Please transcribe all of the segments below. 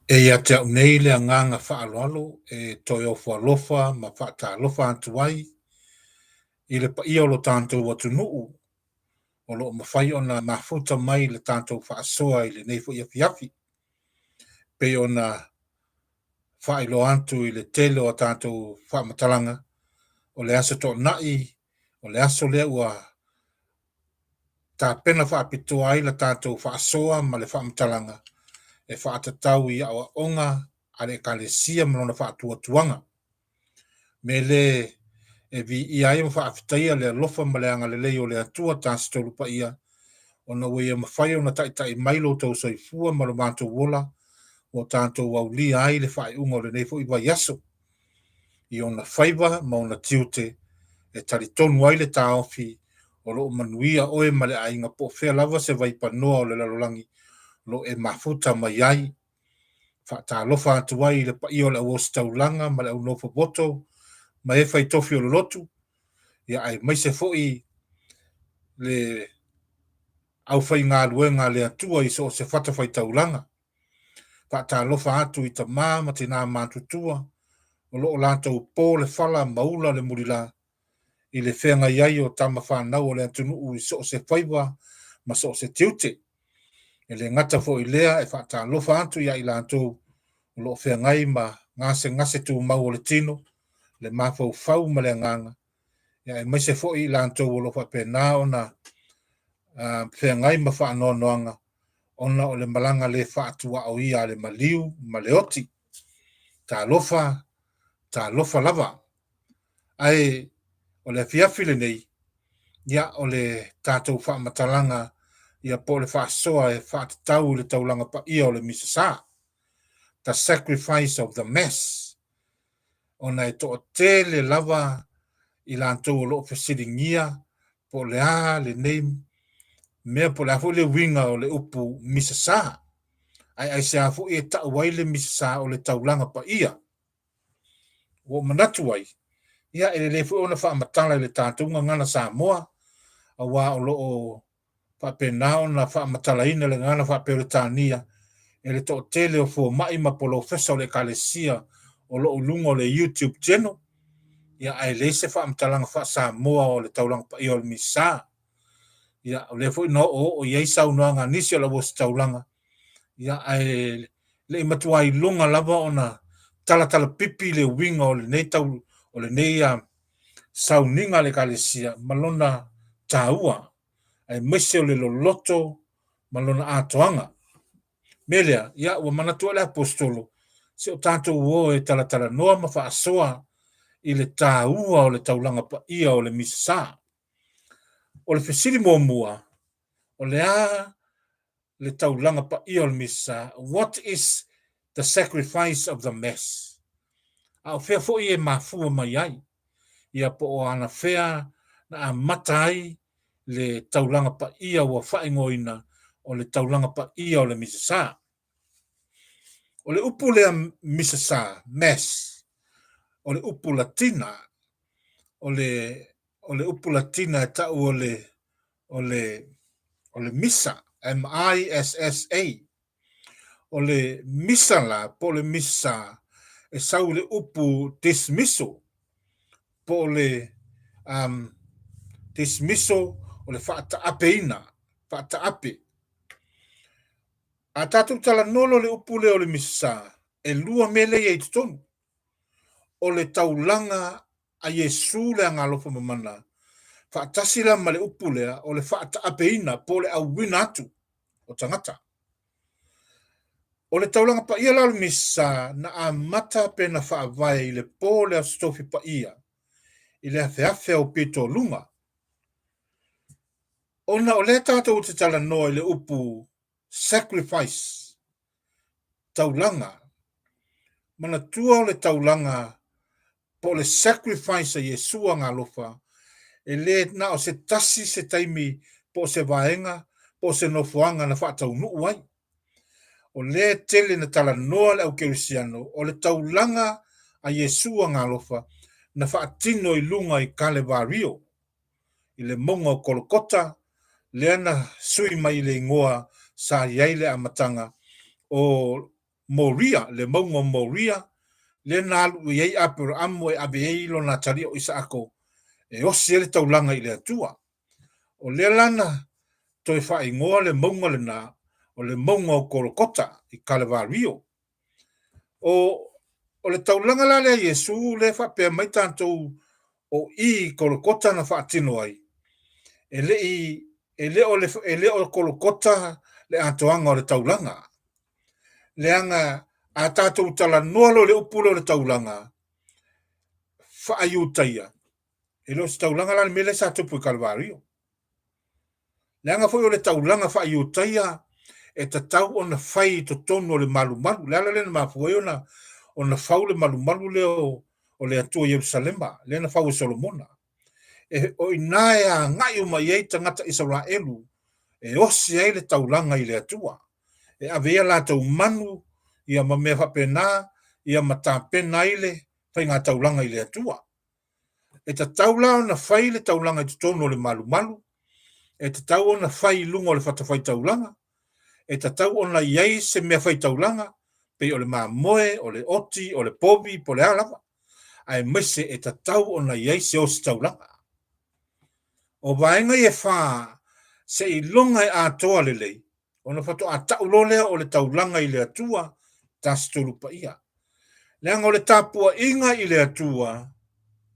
E ia te au nei le agaga faaaloalo e toe ofo alofa ma faatalofa atu ai i le paia o lo tatou atunuu o lo o mafai ona mafuta mai le tatou faasoa i lenei foi afiafi. Pei ona faailoa atu i le tele o a tatou faamatalaga, o le Aso Toonai, o le aso lea ua tapena faapitoa ai la tatou faasoa ma le faamatalaga e faatatau i aoaoga a le Ekalesia ma lona faatuatuaga. Me le e viia ai ma faafetaia le alofa ma le agalelei o le Atua Tasi Tolu Paia, ona ua ia mafai ona taitai mai lo outou soifua ma lo matou ola ua tatou aulia ai le faaiuga o lenei foi vaiaso i ona faiva ma ona tiute e talitonu ai le taofi o lo o manuia oe ma le aiga po o fea lava se vaipanoa o le lalolagi o lo o e mafuta mai ai. Faatalofa atu ai i le paia o le auositaulaga ma le aunofopoto ma e fai tofi o le lotu, ia aemaise foi le aufaigaluega a le Atua i so o se fatafaitaulaga. Faatalofa atu i tama ma tinā matutua o lo o latou po le fala ma ula le mulila i le feagai ai o tama fanau o le atunuu i so o se faiva ma so o se tiute. E le gata foi i lea, e faatalofa atu ia i latou o lo o feagai ma gasegase tumau o le tino, le mafaufau ma le agaga, aemaise foi i latou o lo o faapena ona feagai ma faanoanoaga ona o le malaga le faatuaoia a le maliu ma le oti. Talofa, talofa lava. Ae o le afiafi lenei, ia o le tatou faamatalaga ia po o le faasoa e faatatau i le taulaga paia o le Misa Sa, the sacrifice of the Mass, ona e toatele lava i latou o lo o fesiligia po o le a lenei mea po o le a foi le uiga o le upu Misa Sa, ae aisea foi e tau ai le Misa Sa o le taulaga paia. Ua ou manatu ai, ia e lelei foi ona faamatala i le tatou gagana Samoa, aua o lo o faapena ona faamatalaina le gagana faa-Peretania e le toatele o fomai ma polofesa o le Ekalesia o lo o i luga o le YouTube channel, ia ae leai se faamatalaga faa-Samoa o le taulaga paia o le Misa. Ia, o lea foi na oooo i ai saunoaga a nisi o le auositaulaga, ia ae le i matua iloga lava ona talatalapipi le uiga o lenei tau o lenei sauniga a le Ekalesia ma lona taua, aemaise o le loloto ma lona atoaga. Mea lea, ia ua manatu ai le Aposetolo, se o tatou o e talatalanoa ma faasoa i le taua o le taulaga paia o le Misa Sa. O le fesili muamua, o le a le taulaga paia o le Misa, what is the sacrifice of the Mass? A o fea foi e mafua mai ai? Ia po o anafea na amata ai le taulaga paia ua faaigoaina o le taulaga paia o le Misa Sa. O le upu lea Misa Sa, Mass, o le upu Latina, o le, o le upu Latina e tau o le, o le, o le Misa, M-I-S-S-A. O le Misa la, po o le Misa, e sau i le upu dismissal, po o le um, dismissal, o le faataapeina, faataape. A tatou talanoa loa i le upu lea o le Misa, e lua mea lea e i ai i totonu. O le taulaga a Iesu le Agaalofa Mamana, faatasi la ma le upu lea o le faataapeina po o le auina atu o tagata. O le taulaga paia la o le Misa na amata pe na faavae i le po o le Aso Tofi Paia i le afeafe o Pitoluga. Ona o lea tatou te talanoa i le upu sacrifice, taulaga, manatua o le taulaga po o le sacrifice a Iesu Agaalofa, e le na o se tasi se taimi po o se vaega po o se nofoaga na faataunuu ai. O lea e tele na talanoa le aukerisiano o le taulaga a Iesu Agaalofa na faatino i luga i Kalevario, i le mauga o Kolokota, lea na sui mai i le igoa sa i ai le amataga o. Moria, le mauga o Moria, lea na alu i ai Aperaamo e ave ai lona atalii o Isaako e osi ai le taulaga i le Atua. O lea la na toe faaigoa le mauga lena o le mauga o Kolokota i Kalevario. O, o le taulaga la lea Iesu lea faapea mai tatou o i i Kolokota na faatino ai, e le i, e le o le, e le o Kolokota le atoaga o le taulaga. Leaga a tatou talanoa loa i le upu lea o le taulaga, faa-Iutaia, e le o se taulaga la le mea lea sa tupu i Kalvario. Leaga foi o le taulaga faa-Iutaia e tatau ona fai i totonu o le malumalu. Le ala lea na mafua ai ona, ona fau le malumalu lea o, o le Atua i Ierusalema, lea na fau e Solomona. E, o i ina e agai uma i ai tagata Isaraelu e osi ai le taulaga i le Atua. E ave ai a latou manu ia ma mea faapena ia ma tapena ai le faiga taulaga i le Atua. E tatau la ona fai le taulaga i totonu o le malumalu, e tatau ona fai i luga o le fatafaitaulaga, e tatau ona i ai se mea faitaulaga, pei o le mamoe, o le oti, o le povi, po o le a lava, aemaise e tatau ona i ai se ositaulaga. O vaega ia e fā, seiloga e atoa lelei, ona faatoa tau loa lea o le taulaga i le Atua, Tasi Tolu Paia. Leaga o le tapuaiga i le Atua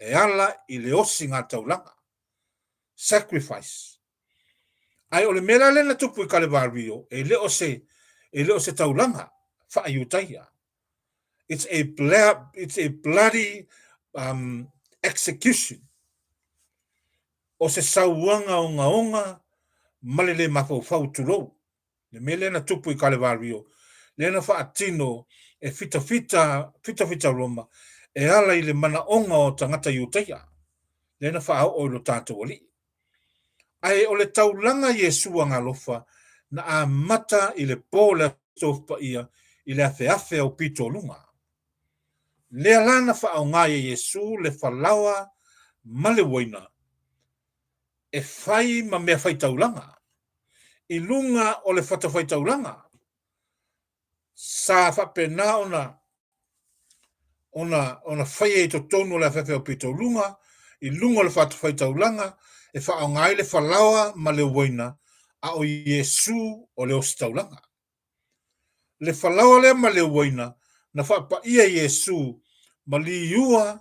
e ala i le osiga taulaga, sacrifice. Ae o le mea la lea na tupu i Kalevario, e le o se, e le o se taulaga faa-Iutaia. It's a, bla, it's a bloody um, execution. O se sauaga ogaoga ma le lē mafaufau, tulou, le mea lea na tupu i Kalevario, lea na faatino e fitafita, fitafita Roma e ala i le manaoga o tagata Iutaia, lea na faaoo i lo tatou Alii. Ae o le taulaga Iesu Agalofa na amata i le po o le Aso Paia i le afeafe aupito o luga. Lea la na faaaoga ai e Iesu le falaoa ma le uaina e fai ma mea faitaulaga i luga o le fatafaitaulaga sa faapena ona ona ona faia i totonu o le afeafe aupitouluga i luga o le fatafaitaulaga e faaaoga ai le falaoa ma le uaina a o Iesu o le ositaulaga. Le falaoa lea ma le uaina na faapaia Iesu ma liua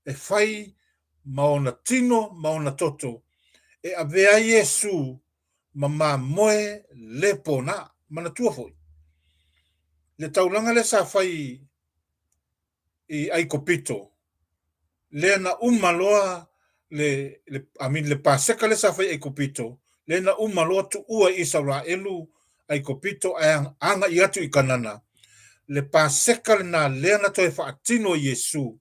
e fai ma ona tino ma ona toto e avea ai Iesu ma mamoe le pona. Manatua foi le taulaga lea sa fai i Aikopito, lea na uma loa le, le, I mean, le Paseka lea sa fai i Aikopito, lea na uma loa tuua i Isaraelu Aikopito ae agai atu i Kanana. Le Paseka lena lea na toe faatino e Iesu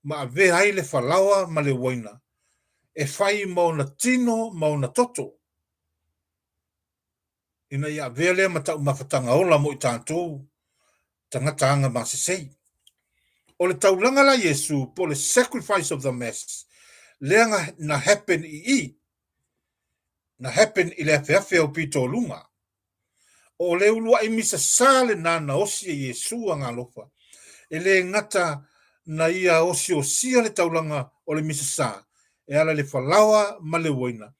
ma avea ai le falaoa ma le uaina e fai ma ona tino ma ona toto, ina ia avea lea ma taumafataga ola mo i tatou tagata aga masesei. O le taulaga la Iesu po o le sacrifice of the mass lea na, na happen i i, na happen i le afeafe aupitoaluga. O le uluai misa sa lena na osi e Iesu Agalofa, e le gata na ia osiosia le taulaga o le misa sa e ala i le falaoa ma le uaina,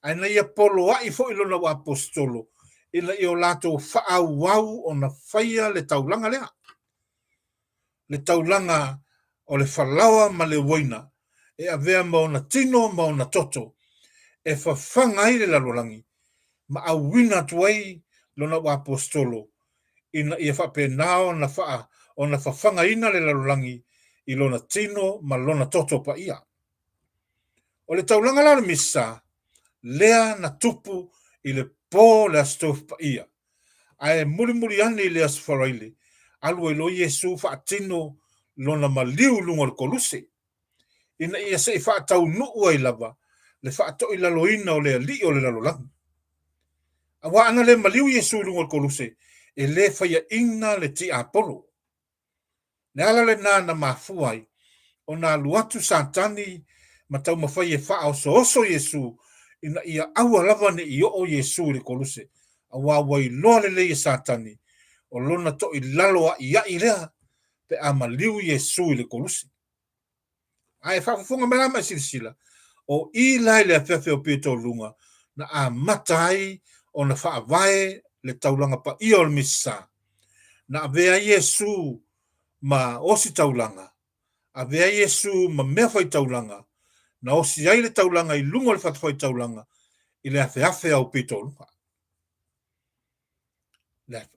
ae na ia poloai foi lona uaposetolo ina ia o latou faaauau ona faia le taulaga lea, le taulaga o le falaoa ma le uaina e avea ma ona tino ma ona toto e fafaga ai le lalolagi ma auina atu ai lona uaposetolo ina ia faapena ona faa, ona fafagaina le lalolagi i lona tino ma lona toto paia. O le taulaga la o le Misa, lea na tupu i le po o le Aso Tofi Paia, ae mulimuli ane i le Aso Faraile, alu ai loa Iesu faatino lona maliu i luga o le koluse, ina ia se i faataunuu ai lava le faatoilaloina o le Alii o le lalolagi. Aua ana le maliu Iesu i luga o le koluse, e le faiaina le tiapolo. Le ala lena na mafua ai ona alu atu Satani ma taumafai e faaosooso Iesu ina ia aua lava ne i oo Iesu i le koluse, aua ua iloa lelei e Satani, O lona toʻilalo aʻiaʻi lea pe a maliu Iesu i le koluse. A e faafofoga mai la ma e silasila, o i la i le afeafe o Pitoluga na amata ai ona faavae le taulaga paia o le Misasa. Na avea ai Iesu ma ositaulaga, avea ai Iesu ma mea faitaulaga, na osi ai le taulaga i luga o le fatafaitaulaga i le afeafe ao Pitoluga.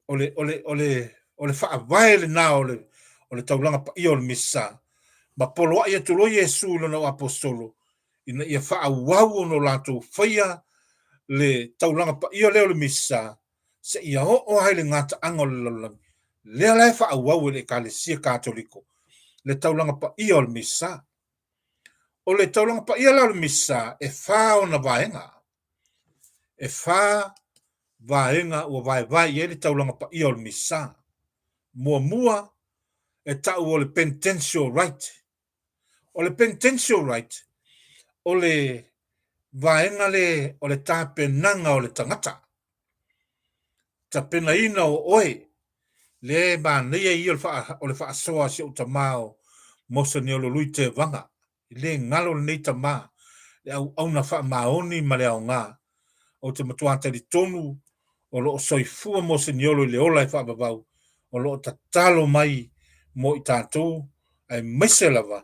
O le, o le, o le, o le faavae lena o le, o le taulaga paia o le Misa. Ma poloaʻi atu loa Iesu i lona aposetolo ina ia faaauau ona o latou faia le taulaga paia lea o le Misa seia oo ai le gataaga o le lalolagi. Lea la e faaauau e le Ekalesia Katoliko le taulaga paia o le Misa. O le taulaga paia la o le Misa e fa ona vaega. E fa vaega ua vaevae i ai le taulaga paia o le Misa. Muamua, e tau o le Penitential Rite. O le Penitential Rite, o le vaega le o le tapenaga o le tagata. Tapenaina o oe, lea e manaia ia o le faasoa a si ou tama o Moseniolo Lui Tevaga. E le galo lenei tama, le auauna faamaoni ma le aoga. Ou te matua talitonu o lo o soifua Moseniolo i le ola e faavavau, o lo o tatalo mai mo i tatou, aemaise lava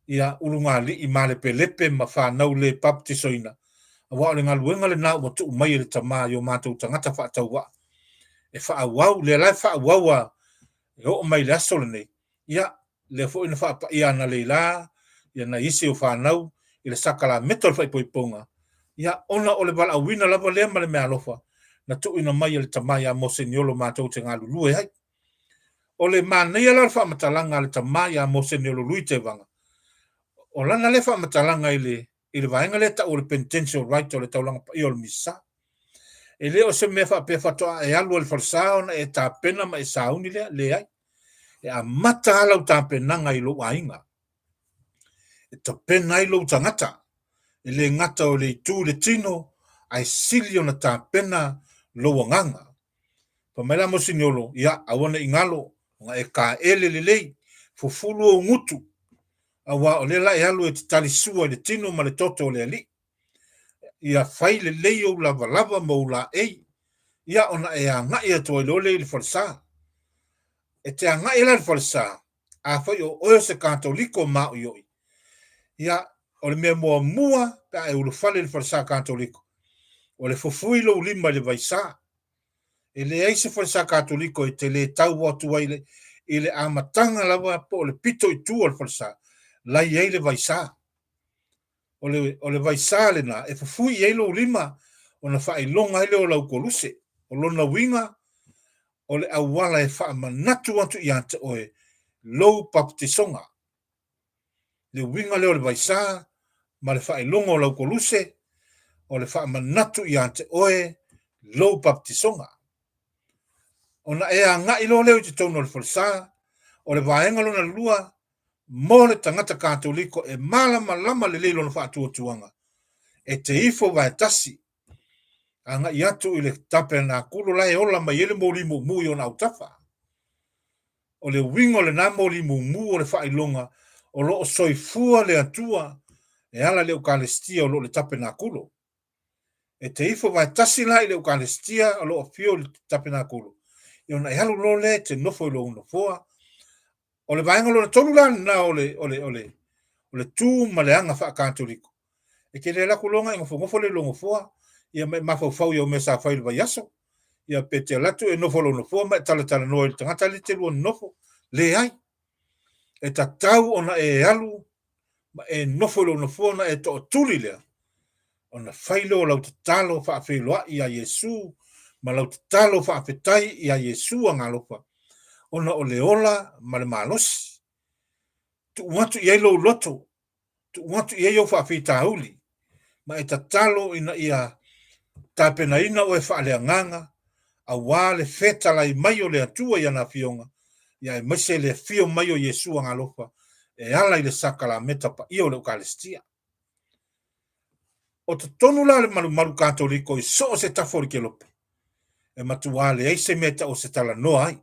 ia ulugalii malepelepe ma fanau le papatisoina, aua o le galuega lena ua tuu mai e le Tama i o matou tagata faatauvaa e faaauau, lea la e faaauau a e oo mai i le aso lenei, ia, lea foi na faapaia analeila ia nai isi o fanau i le sakalameta o le faaipoipoga, ia, ona o le valaauina lava lea ma le meaalofa na tuuina mai e le Tama ia Moseniolo matou te galulue ai. O le manaia la o le faamatalaga a le Tama ia Moseniolo Lui Tevaga, o lana lea faamatalaga i le i le vaega lea tau o le penitential rite o le taulaga paia o le Misa. E le o se mea faapea faatoa e alu ai le falesa ona e tapena ma e sauni lea, leai. E amata lava lau tapenaga i lou aiga. E tapena ai lou tagata. E le gata o le itu i le tino, ae sili ona tapena lou agaga. Fai mai la Moseniolo, ia, aua ne i galo, ona e kaele lelei, fufulu ou gutu, aua o lea la e alu e te talisua i le tino ma le toto o le Alii. Ia fai lelei ou lavalava ma ou laei, ia ona e agai atu ai loa lea i le falesa. E te agai la i le falesa, afai o oe o se Katoliko maoioi, ia, o le mea muamua pe a e ulufale i le falesa Katoliko, o le fufui lou lima i le vaisa. E leai se falesa Katoliko e te le tau atu ai le, i le amataga lava po o le pito i tua o le falesa, la i ai le vaisa. O le, o le vaisa lena e fufui i ai lou lima ona faailoga ai lea o lau koluse. O lona uiga, o le auala e faamanatu atu ia te oe lou papatisoga. Le uiga lea o le vaisa ma le faailoga o lau koluse, o le faamanatu ia te oe lou papatisoga. Ona e agai loa lea i totonu o le falesa, o le vaega lona lua, mo le tagata Katoliko e malamalama lelei lona faatuatuaga, e te ifo vaetasi agai atu i le tapenakulo la e ola mai ai le moli mumu i ona autafa. O le uiga o lena moli mumu o le faailoga o lo o soifua le Atua e ala i le Eukalesitia o lo o le tapenakulo. E te ifo vaetasi la i le Eukalesitia o lo o afio i le tapenakulo, ia ona e alu loa lea e te nofo i lou nofoa. O le vaega lona tolu la lena o le, o le, o le, o le tu ma le aga faa-Katoliko. E te le alu atu loa ona e nofonofo lea i lou nofoa, ia ma e mafaufau i au mea sa fai i le vaiaso. Ia pe te alu atu e nofo i lou nofoa ma e talatalanoa i le tagata lea e te lua nonofo. Leai. E tatau ona e alu ma e nofo i lou nofoa ona e toatuli lea, ona fai lea o lau tatalo faafeiloai iā Iesu ma lau tatalo faafetai iā Iesu Agalofa, ona o le ola ma le malosi. Tuu atu i ai lou loto tuu atu i ai ou faafitauli, ma e tatalo ina ia tapenaina oe faaleagaga, aua le fetalai mai o le Atua i ana Afioga, ia aemaise le afio mai o Iesu Agalofa e ala i le sakalameta paia o le Eukalesitia. O totonu la o le malumalu Katoliko i so o se tafa o le kelope, e matuā leai se mea e tau o se talanoa ai.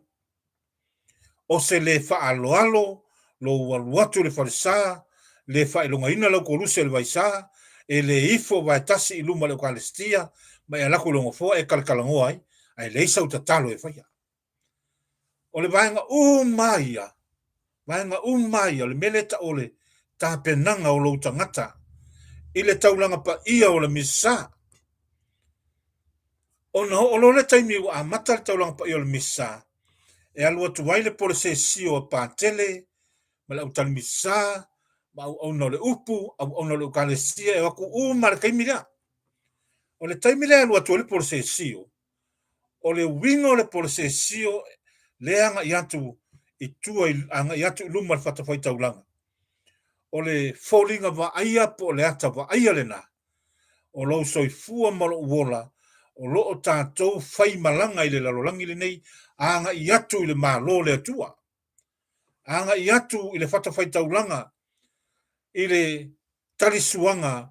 O se lē faaaloalo lou alu atu i le falesa, lē faailogaina lau koluse i le vaisa, e lē ifo vaetasi i luma o le Eukalesitia, ma e alu atu i lou nofoa e talatalanoa ai, ae leai sau tatalo e faia. O le vaega uma ia, vaega uma ia, o le mea lea e tau o le tapenaga o lou tagata i le taulaga paia o le Misa. Ona oo loa le taimi ua amata le taulaga paia o le Misa, e alu atu ai le polesesio a Patele ma le autalimisa ma auauna o le upu, auauna o le Eukalesia, e o atu uma le taimi lea. O le taimi lea e alu atu ai le polesesio, o le uiga o le polesesio lea agai atu i tua, agai atu i luma o le fatafaitaulaga, o le foliga vaaia po o le ata vaaia lena o lou soifua ma lou ola o lo o tatou faimalaga i le lalolagi lenei agai atu i le Malo o le Atua, agai atu i le fatafaitaulaga, i le talisuaga,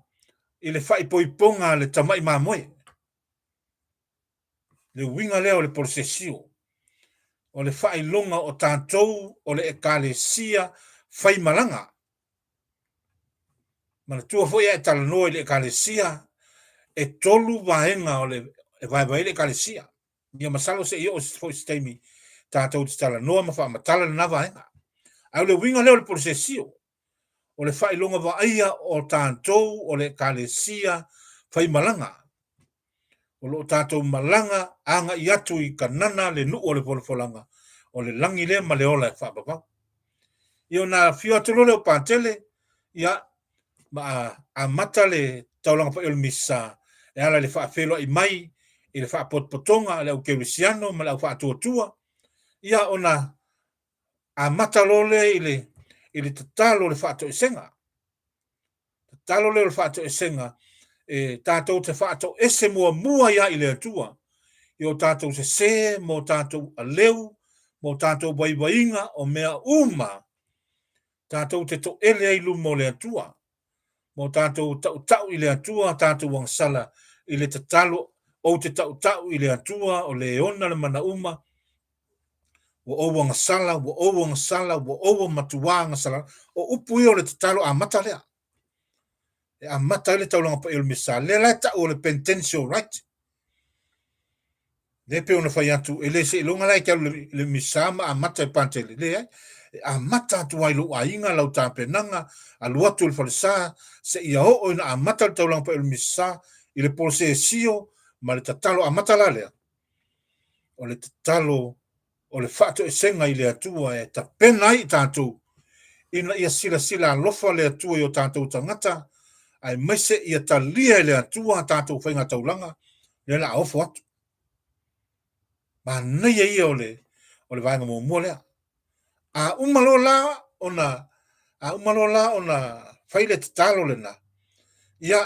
i le faaipoipoga a le tamai mamoe. Le uiga lea o le polosesio, o le faailoga o tatou o le Ekalesia faimalaga. Manatua foi a e talanoa i le Ekalesia, e tolu vaega o le e vaevae ai le Ekalesia. Ia masalo se i oo foi se taimi tatou te talanoa ma faamatala lena vaega. Ae o le uiga lea o le polosesio, o le faailoga vaaia o tatou o le Ekalesia faimalaga. O lo o tatou malaga agai atu i Kanana le nuu o le folafolaga o le lagi lea ma le ola e faavavau. Ia ona afio atu loa lea o Patele, ia, ma amata le taulaga paia o le Misa e ala i le faafeiloai mai i le faapotopotoga a le au kerisiano ma le au faatuatua, ia ona amata loa lea i le tatalo o le faatoesega. Tatalo lea o le faatoesega e tatou te faatoese muamua ai i le Atua i o tatou sesē ma o tatou aleu ma o tatou vaivaiga o mea uma tatou te toele ai i luma o le Atua ma o tatou tautau i le Atua tatou agasala i le tatalo ou te tautau i le Atua o le ona le mana uma ua ou agasala, ua ou agasala, ua ou matuā agasala. O upu ia o le tatalo amata lea. E amata ai le taulaga paia o le Misa. Lea la e tau o le penitential rite. Lea pei ona fai atu, e le seiloga la e te alu i le Misa ma amata e Patele. Leai, e amata atu ai lou aiga, lau tapenaga, alu atu i le falesa, seia oo ina amata le taulaga paia o le Misa i le polosesio ma le tatalo amata la lea. O le tatalo o le faatoesega i le Atua e tapena ai i tatou ina ia silasila alofa le Atua i o tatou tagata, aemaise ia talia e le Atua a tatou faigataulaga, lea o le a ofo atu. Manaia ia o le, o le vaega muamua lea. A uma loa la ona, a uma loa la ona fai le tatalo lena, ia,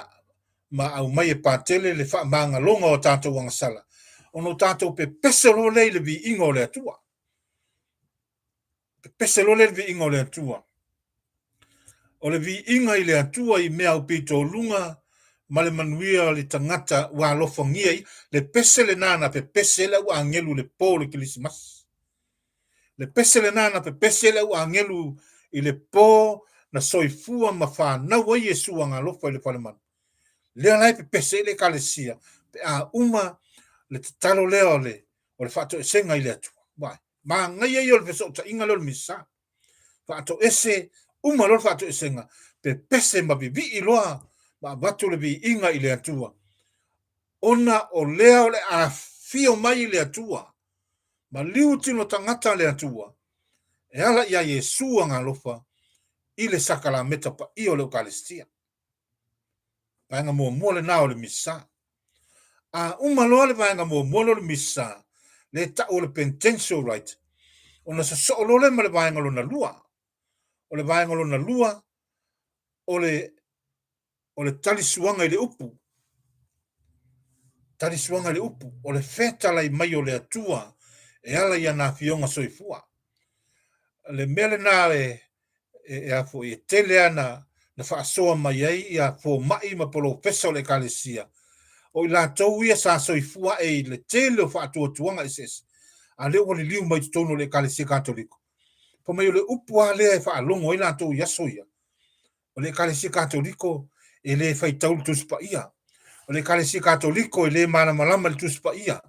ma aumai e Patele le faamagaloga o tatou agasala, ona o tatou pepese loa lea i le viiga o le Atua. Pepese loa lea i le viiga o le Atua. O le viiga i le Atua i mea aupito luga ma le manuia o le tagata ua alofagia ia. Le pese lena na pepese ai le au agelu i le po o le Kerisimasi. Le pese lena na pepese ai le au agelu i le po na soifua ma fanau ai Iesu agalofa i le falemanu. Lea la e pepese ai le Ekalesia pe a uma le tatalo lea o le o le faatoesega i le Atua. Vaai, manaia ia o le fesootaiga lea o le Misa. Faatoese uma loa le faatoesega, pepese ma vivii loa ma avatu le viiga i le Atua. Ona o lea o le afio mai le Atua, maliu tino tagata le Atua, e ala iā Iesu agalofa i le sakalameta paia o le Eukalesitia. Vaega muamua lena o le Misa. A uma loa le vaega muamua lea o le Misa, lea e tau o le penitential rite, ona sosoo loa lea ma le vaega lona lua. O le vaega lona lua, o le, o le talisuaga i le upu. Talisuaga i le upu, o le fetalai mai o le Atua e ala i ana afioga soifua. O le mea lena e, e, a foi, e tele lava na faasoa mai ai ia fomai ma polofesa o le Ekalesia, o i latou ia sa soifua ae i le tele o faatuatuaga eseese, a lea ua liliu mai i totonu o le Ekalesia Katoliko. Fai mai o le upu lava lea e faalogo ai latou i aso ia, o le Ekalesia Katoliko e le faitau le Tusi Paia. O le Ekalesia Katoliko e le malamalama i le Tusi Paia.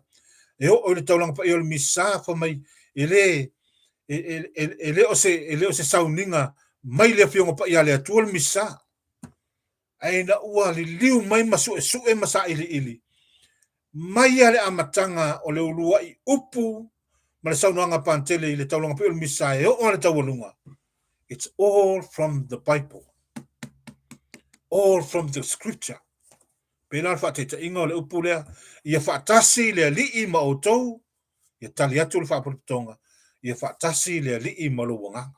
E oo i le taulaga paia o le Misa, fai mai e le e, e, e, e le o se e le o se sauniga mai le Afioga Paia a le Atua le Misa. Ae ina ua liliu mai ma suesue ma sailiili mai lava le amataga o le uluai upu ma le saunoaga a Patele i le taulaga paia o le Misa e oo lava i le taualuga, it's all from the Bible. All from the scripture. Pēlā le faataitaiga o le upu lea, ia faatasi le Alii ma outou, ia tali atu le faapotopotoga, ia faatasi le Alii ma lou agaga.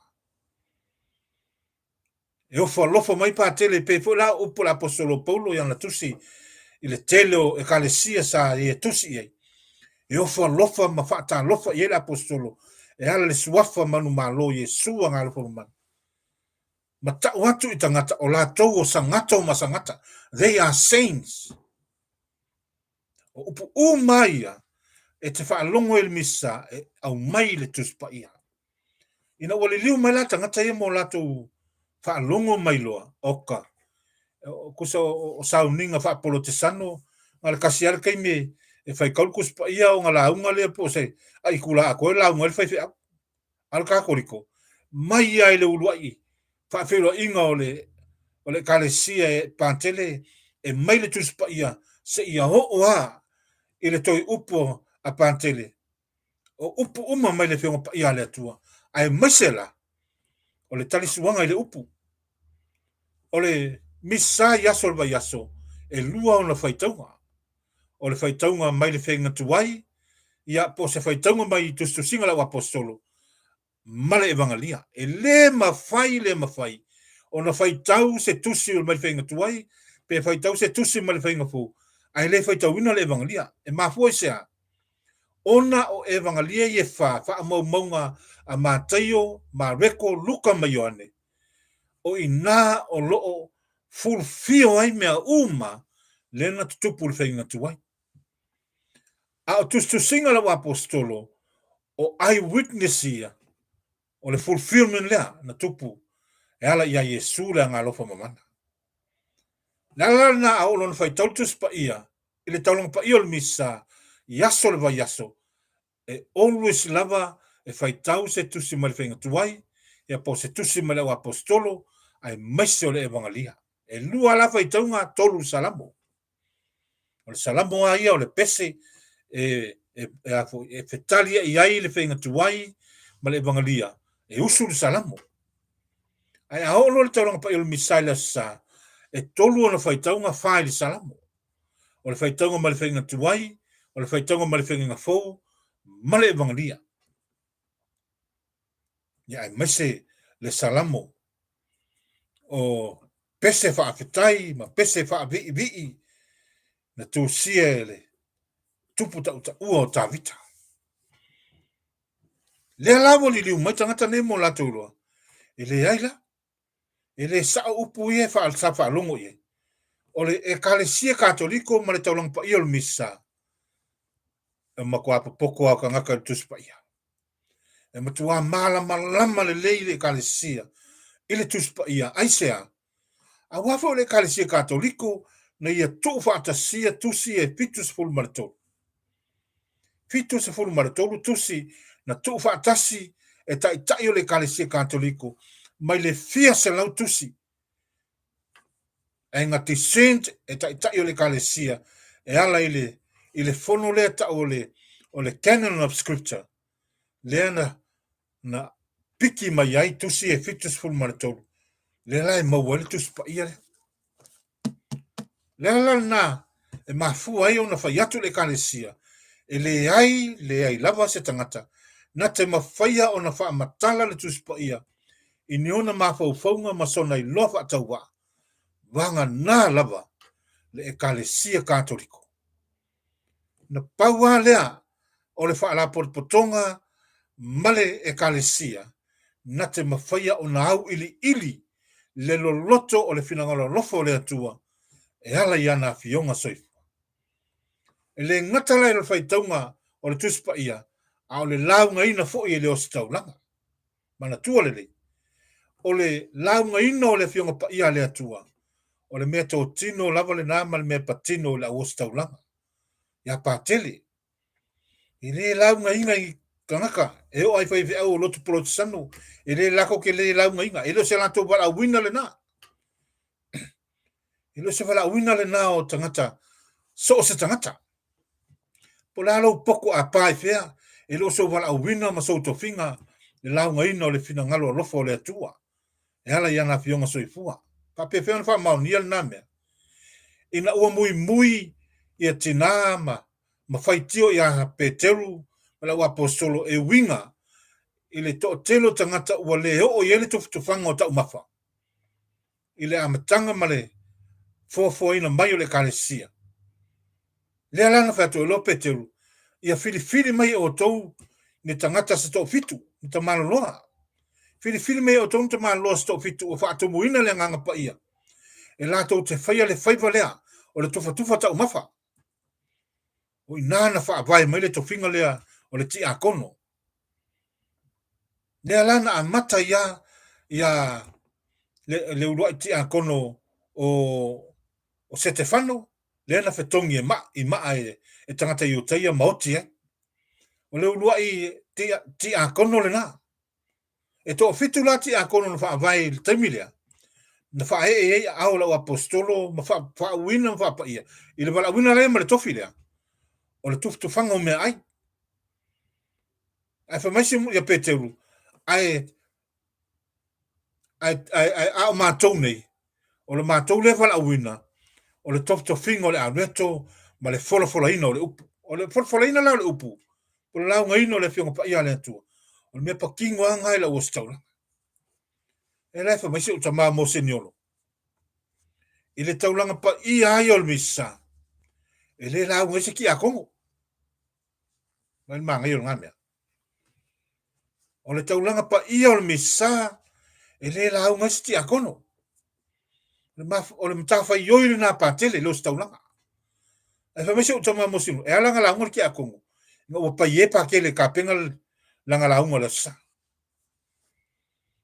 E ofo alofa mai Patele e pei foi la o upu a le Aposetolo Paulo i ana tusi i le tele o Ekalesia sa ia tusi i ai. E ofo alofa ma faatalofa i ai le Aposetolo e ala i le suafa manumalo Iesu Agaalofa Mamana. Ma tau atu i tagata o latou o sagato ma sagata, they are saints. O upu uma ia e te faalogo ai i le Misa e aumai i le Tusi Paia. Ina ua liliu mai la tagata ia mo latou faalogo mai loa, oka, kusa o sauniga faapolotesano, na le kasi lava le taimi e faitau le Tusi Paia ona lauga lea po o se aikula atoa e lauga ai le faifeau. A o le Katoliko, mai lava i le uluai faafeiloaiga o le o le Ekalesia e Patele e mai le Tusi Paia seia oo lava i le toe upu a Patele, o upu uma mai le Afioga Paia a le Atua, aemaise la o le talisuaga i le upu. O le Misa i aso o le vaiaso, e lua ona faitauga. O le faitauga mai le feiga tuai, ia po o se faitauga mai i tusitusiga a le auaposetolo, ma le Evagalia. E lē mafai, lē mafai ona faitau se tusi mai le faiga tuai, pe faitau se tusi mai le faiga fou, ae le faitauina le Evagalia. E mafua i se a? Ona o Evagalia ia e fā, faamaumauga a Mataio, Mareko, Luka ma Ioane, o i inā o lo o fulfil ai mea uma lea na tutupu i le faiga tuai. A o tusitusiga a lau Aposetolo, o eyewitness ia, o le fulfillment lea na tupu e ala iā Iesu le Agaalofa Mamana. Le ala la lena a oo lona faitau le Tusi Paia i le taulaga paia o le Misa i aso o le vaiaso, e always lava e faitau se tusi mai le faiga tuai, ia po o se tusi mai le auaposetolo, aemaise o le Evagalia. E lua la faitauga, tolu Salamo. O le Salamo lava ia o le pese e, e, e, a foi, e fetaliai ai le faiga tuai ma le Evagalia, e usu le Salamo. Ae a oo loa le taulaga paia o le Misa i le Aso Sa, e tolu ona faitauga, fa i le Salamo. O le faitauga mai le faiga tuai, o le faitauga mai le faiga fou, ma le Evagalia. Ia aemaise le Salamo o pese faafetai ma pese faaviivii na tusia e le tupu tautaua o Tavita. Lea la ua liliu mai tagata nei mo latou iloa, e leai la, e le sao upu ia e sa faalogo i ai. O le Ekalesia Katoliko ma le taulaga paia o le Misa, e matua popoto lava o tagata i le Tusi Paia. E matuā malamalama lelei le Ekalesia i le Tusi Paia. Aisea? Aua foi o le Ekalesia Katoliko na ia tuufaatasia tusi e 73. 73 tusi na tuufaatasi e taitai o le Ekalesia Katoliko mai le fia selau tusi ae na descend e taitai o le Ekalesia e ala i le i le fono lea tau o le o le Canon of Scripture lea na na piki mai ai tusi e 73 lea la e maua ai le Tusi Paia lea. Le ala lena e mafua ai ona fai atu le Ekalesia, e leai, leai lava se tagata na te mafaia ona faamatala le Tusi Paia i ni ona mafaufauga ma sona iloa faatauvaa, vagana lava le Ekalesia Katoliko. Na pau lava lea o le faalapotopotoga ma le Ekalesia na te mafaia ona auiliili le loloto o le finagalo alofa o le Atua e ala i ana afioga soifua. E le gata la i le faitauga o le Tusi Paia, a o le laugaina foi e le ositaulaga. Manatua lelei, o le laugaina o le Afioga Paia a le Atua, o le mea totino lava lena ma le mea patino i le auositaulaga. Ia Patele, e le laugaina i tagata e oo ai faifeau o lotu polotesano, e le latou te le laugaina, e le o se latou valaauina lena. E le o se valaauina lena o tagata, so o se tagata. Po o le a lou poto a pa i fea, e le o sou valaauina ma sou tofiga le laugaina o le finagalo alofa o le Atua e ala i ana Afioga soifua. Faapefea ona faamaonia lena mea? Ina ua muimui ia tinā ma ma faitio ia Peteru ma le auaposeitolo e uiga i le toatele o tagata ua le oo i ai le tufatufaga o taumafa i le amataga ma le foafoaina mai o le Ekalesia. Lea la na fai atu ai loa Peteru, Ia filifili mai e outou ni tagata se toafitu, ni tamaloloa. Filifili mai e outou ni tamaloloa se toafitu ua faatumuina le Agaga Paia, e latou te faia le faiva lea o le tufatufa taumafa. O i ina na faavae mai le tofiga lea o le tiakono. Lea la na amata ia ia le, le uluai tiakono o, o Setefano, lea na fetogi e maa, i maa e, e tagata Iutaia ma oti ai. O le uluai tia, tiakono lena. E toafitu la tiakono na faavae i le taimi lea, na faaee ai aao o lau aposetolo ma faauuina ma faapaia i le valaauina lea ma le tofi lea, o le tufatufaga o meaai. Ae fai mai ia Peteru, ae, ae, ae, ae a o matou nei, o le matou lea valaauina, o le tofitofiga o le areto ma le folafolaina o le upu. O le folafolaina la o le upu, o le laugaina o le Afioga Paia a le Atua, o le mea patino lava lena i lau ositaulaga. E la e fai mai si ou tama Moseniolo, i le taulaga paia ai o le Misasa, e le lauga ai se tiakono. Mai le manaia o lena mea. O le taulaga paia o le Misa e le lauga ai se tiakono. O le matafaioi lena patele, le ositaulaga. Ae fai mai si ou tama Mosinu, e ala ona lauga le tiakono, ina ua paie Patele e tapena lana lauga o le Aso Sa.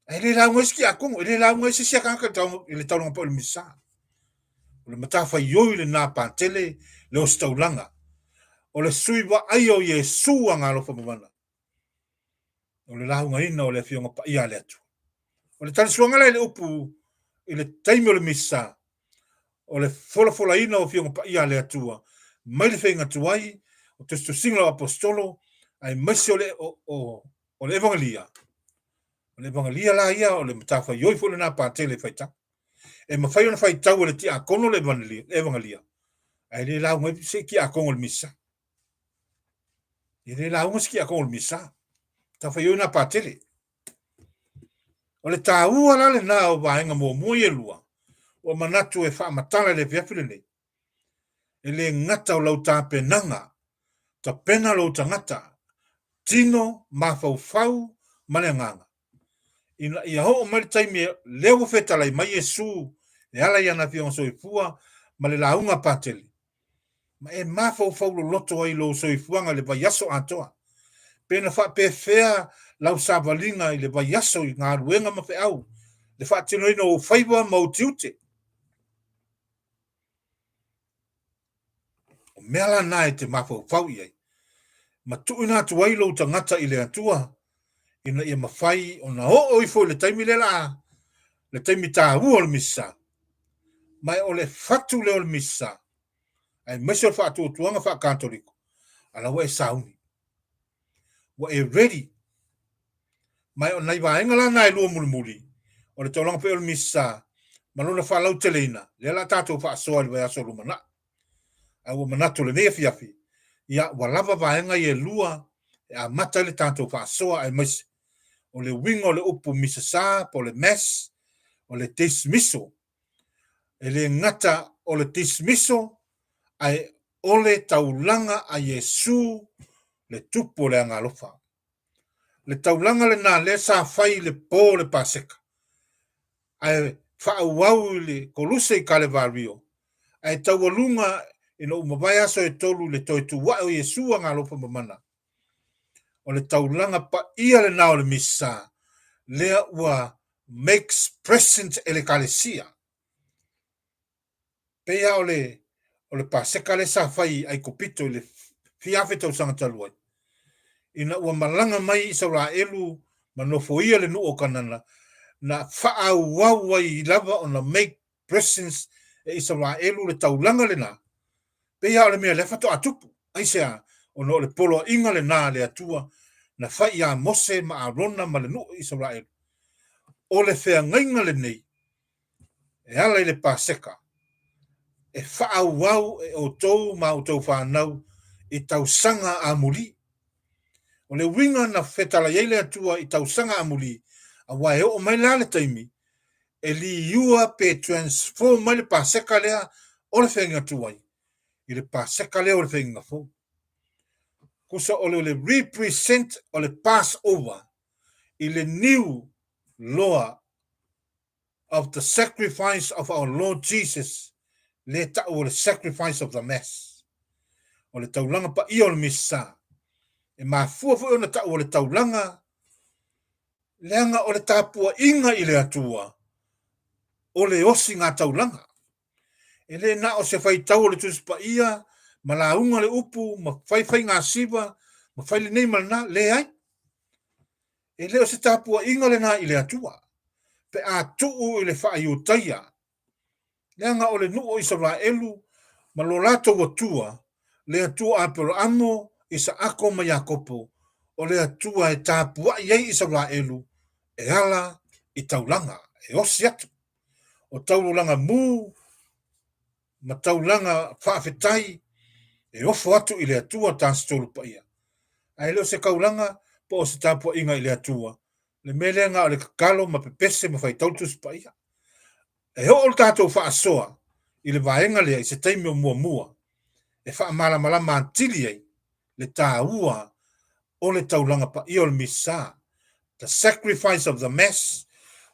Ae le lauga ai se tiakono, e le lauga ai se isi tagata i le taulaga paia o le Misa. O le matafaioi lena patele le ositaulaga. O le sui vaaia o Iesu Agaalofa Mamana. O le laugaina o le Afioga Paia a le Atua. O le talisuaga la i le upu i le taimi o le Misa, o le folafolaina o Afioga Paia a le Atua mai le feiga tuai, o tusitusiga o Aposetolo, aemaise o le, o, o, o le Evangelia. O le Evangelia la ia, o le matafaioi foi lena patele e faitau. E mafai ona faitau e le tiakono le Evangelia, ae le lauga ai se tiakono o le Misa. E le lauga se tiakono o le Misa. Matafaioi lena patele. O le taua la lena o vaega muamua ia e lua, ua manatu e faamatala i le afiafi lenei, e le gata o lau tapenaga, tapena lou tagata, tino, mafaufau ma le agaga, ina ia oo mai le taimi lea ua fetalai mai Iesu e ala i ana Afioga Soifua ma le lauga a Patele, ma e mafaufau loloto ai lou soifuaga i le vaiaso atoa. Pe na faapefea lau savaliga i le vaiaso i galuega ma feau, le faatinoina o ou faiva ma ou tiute. O mea la na e te mafaufau i ai, ma tuuina atu ai lou tagata i le Atua, ina ia mafai ona oo ifo i le taimi lea la, le taimi taua o le Misa. Ma o le fatu lea o le Misa, aemaise o le faatuatuaga faa-Katoliko, a la ua e sauni. Ua e ready. Ma o nai vaega la na e lua mulimuli, o le taulaga pei o le Misa ma lona faalauteleina, lea la tatou faasoa i le vaiaso lumanai. Ae ua manatu lenei afiafi, ia ua lava vaega ia e lua e amata ai le tatou faasoa aemaise o le uiga o le upu Misasa po o le Mass, o le dismissal. E le gata o le dismissal, ae o le taulaga a Iesu le Tupu o le Agaalofa. Le taulaga lena lea sa fai i le po o le Paseka, ae faaauau i le Koluse i Kalevario, ae taualuga ina ua mavae aso e tolu i le toe tu ae o Iesu Agaalofa Mamana. O le taulaga paia lena o le Misa, lea ua makes present e le Ekalesia. Pei lava o le, o le Paseka lea sa fai i Aikupito i le fia afe tausaga talu ai, ina ua malaga mai Isaraelu ma nofoia le nuu o Kanana, na faaauau ai lava ona make presence e Isaraelu le taulaga lena, pei lava o le mea lea faatoa tupu. Aisea? Ona o le poloaiga lena a le Atua na fai iā Mose ma Arona ma le nuu o Isaraelu. O le feagaiga lenei e ala i le Paseka, e faaauau e outou ma outou fanau i tausaga amuli. O le uiga na fetalai ai le Atua i tausaga amuli, aua e oo mai la le taimi e liua pe transform ai le Paseka lea o le feagaiga tuai i le Paseka lea o le feagaiga fou. Tusa o le represent o le Passover i le new law of the sacrifice of our Lord Jesus, lea e tau o le sacrifice of the Mass. O le taulaga paia o le Misa. E mafua foi ona tau o le taulaga, leaga o le tapuaiga i le Atua, o le osiga taulaga. E le na o se faitau o le Tusi Paia, ma lauga le upu, ma fai faigasiva, ma fai lenei ma lena, leai. E le o se tapuaiga lena i le Atua, pe a tuu i le faaiutaia, leaga o le nuu o Isaraelu ma lo latou Atua, le Atua o Aperamo, Isaako ma Iakopo, o le Atua e tapuai ai Isaraelu e ala i taulaga, e osi atu. O taulolaga mu ma taulaga faafetai e ofo atu i le Atua Tasitolu Paia. Ae le o se kaulaga po o se tapuaiga i le Atua, le mea lea na o le tatalo ma pepese ma faitau Tusi Paia. E oo le tatou faasoa i le vaega lea i se taimi o muamua e faamalamalama atili ai le taua o le taulaga paia o le Misa, the sacrifice of the Mass,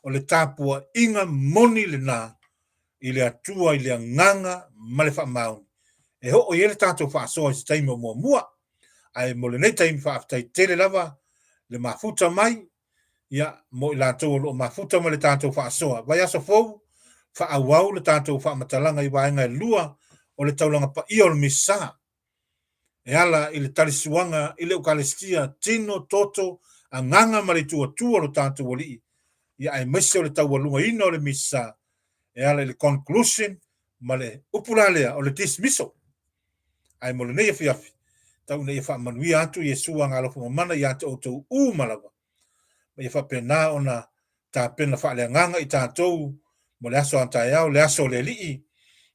o le tapuaiga moni lena i le Atua i le agaga ma le faamaoni. E oo i ai le tatou faasoa i se taimi o muamua. Ae mo lenei taimi faafetai tele lava le mafuta mai, ia, mo i latou o lo o mafuta ma le tatou faasoa. Vaiaso fou, faaauau le tatou faamatalaga i vaega e lua o le taulaga paia o le Misa. E ala i le talisuaga i le Eukalestia, tino, toto, agaga ma le itu Atua o lo tatou Alii, ia aemaise o le taualugaina o le Misa e ala i le conclusion ma le upu la lea o le dismissal. Ae mo lenei afiafi, tau ina ia faamanuia atu Iesu Agalofa Mamana ia te outou uma lava, ma ia faapena ona tapena faaleagaga i tatou mo le aso a taeao, le aso o le Alii,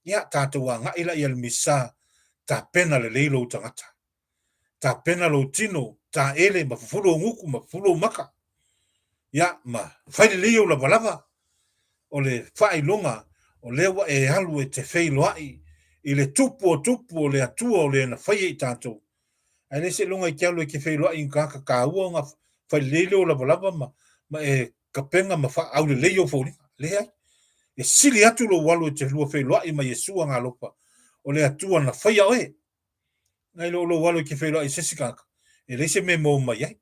ia tatou agai laia i le Misa, tapena lelei lou tagata. Tapena lou tino, taele ma fufulu ou gutu ma fufulu ou maka. Ia, ma fai lelei ou lavalava. O le faailoga, o lea ua e alu e te feiloai i le Tupu o tupu o le Atua o le na faia i tatou. Ae le seiloga e te alu e te feiloai i ni tagata taua ona fai lelei lea o lavalava ma, ma e tapena ma faaaulelei ou foliga. Leai. E sili atu lou alu e te lua feiloai ma Iesu Agalofa, o le Atua na faia oe. Nai lo lou alu e te feiloai i se isi tagata, e leai se mea e maua mai ai.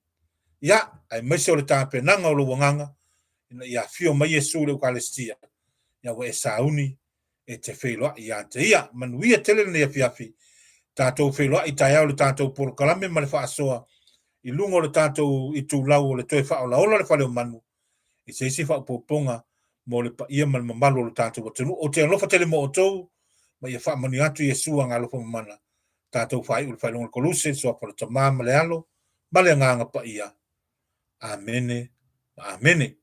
Ia, aemaise o le tapenaga o lou agaga, ina ia afio mai Iesu i le Eukalestia, ia ua e sauni e te feiloai ia te ia. Manuia tele lenei afiafi. Tatou feiloai taeao le tatou polokalame ma le faasoa i luga o le tatou itulau o le toe faaolaola le fale o manu i se isi faaopoopoga mo le paia ma le mamalu o le tatou atunuu. Ou te alofa tele mo outou, ma ia faamanuia atu Iesu Agalofa Mamana, tatou faaiu le faailoga o le Koluse, le Suafa o le Tama ma le Alo, ma le Agaga Paia. Amene ma Amene.